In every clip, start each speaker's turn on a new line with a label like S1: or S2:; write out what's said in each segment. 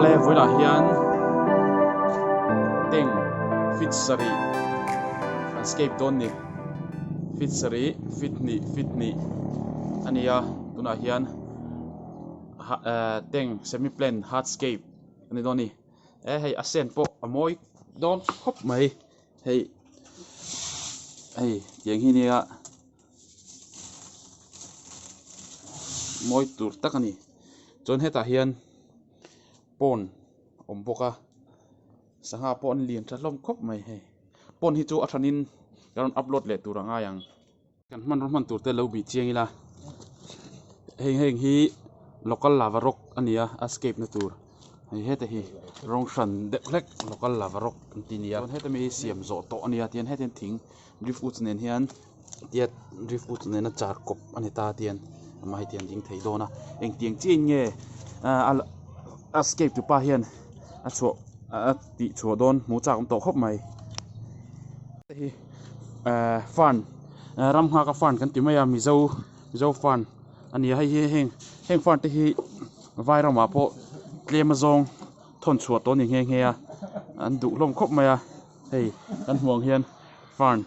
S1: Awle vawilah hian tank feet sarih an scape dawn ni feet sarih feet hnih feet hnih a ni a tunah hian tank semi plan hardscape a ni dawn a ni e hei a sen pawh a mawi dawn khawp mai hei hei tiang hi nia. Mawi tur tak a ni chuan hetah hian pond a awm bawk a sangha pawh an lian tha hlawm khawp mai hei pond hi chu a thanin ka rawn upload leh tur a ngai ang kan hmanraw hman tur te lo bih chiang ila heng heng hi local lava rock a ni a a scape na tur hei heta hi rawng hran deuh hlek local lava rock an ti nia chuan heta mi hi siam zawh tawh a nia tihian hetiang thing driftwoods nen hian. Tiat driftwood nena char kawp a ni ta tian amah hi tian ding thei dawn a engtiang chiah in nge a scape tu pa hian a chhuah a tih chhuah dawn hmuh chak awm tawh khawp mai hei hi fern ram nghak a fern kan ti mai a mizo mizo fern a ni a hei hi heng heng fern te hi vai ramah pawh tlem a zawng thawn chhuah tawh a ni nghe nghe a an duh hlawm khawp mai a hei kan hmuh ang hian. Fern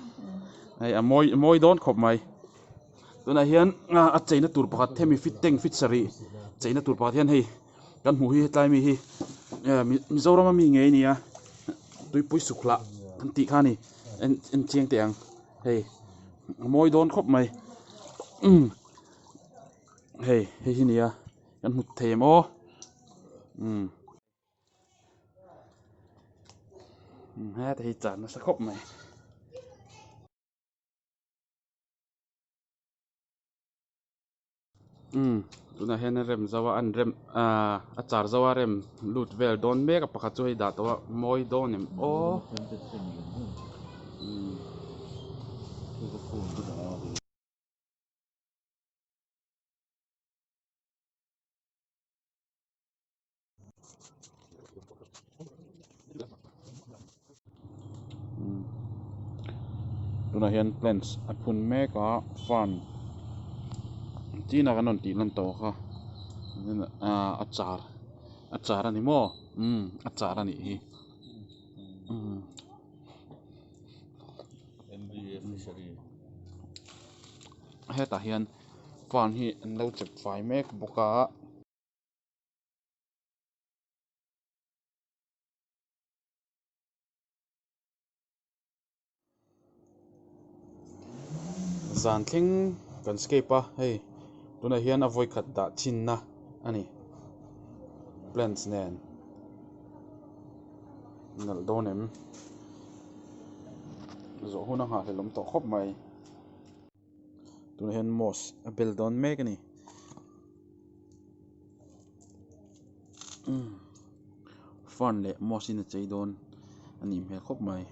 S1: hei a mawi a mawi dawn khawp mai tunah hian a cheina tur pakhat hemi fit tank fit sarih cheina tur pakhat hian hei kan hmuh hi hetlai mi hi Mizoram a mi ngei a ni a tuipui suk hlah an tih kha a ni en en chiang teh ang hei a mawi dawn khawp mai hei hei hi a ni a kan hmu thei em aw umm. Heta hi chan nasa khawp mai. Umm tunah hian a rem zo a an rem ahh a char zo a rem lut vel dawn mek a pakhat chu hei dah tawh a mawi dawn em aw. Umm. Tunah hian plants a phun mek a farm chin a kan rawn tih lan tawh kha ahh a char a char a ni maw umm a char a nih hi umm. Hetah hian farm hi an lo chep fai mek bawk a. Zan thleng kan scape a hei tunah hian a vawi khat dah chhinna a ni plants nen nalh dawn em zawh hun a nghahhlelh awm tawh khawp mai tunah hian moss a bel dawn mek a ni. Fern leh moss in a chei dawn a nih hmel khawp mai.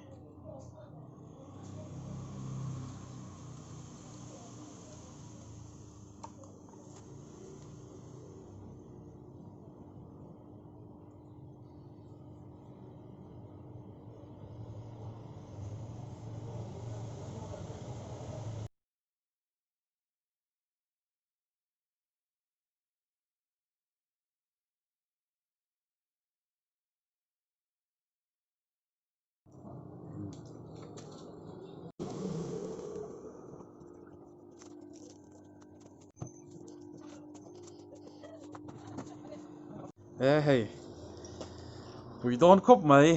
S1: E hei pui dawn khawp mai.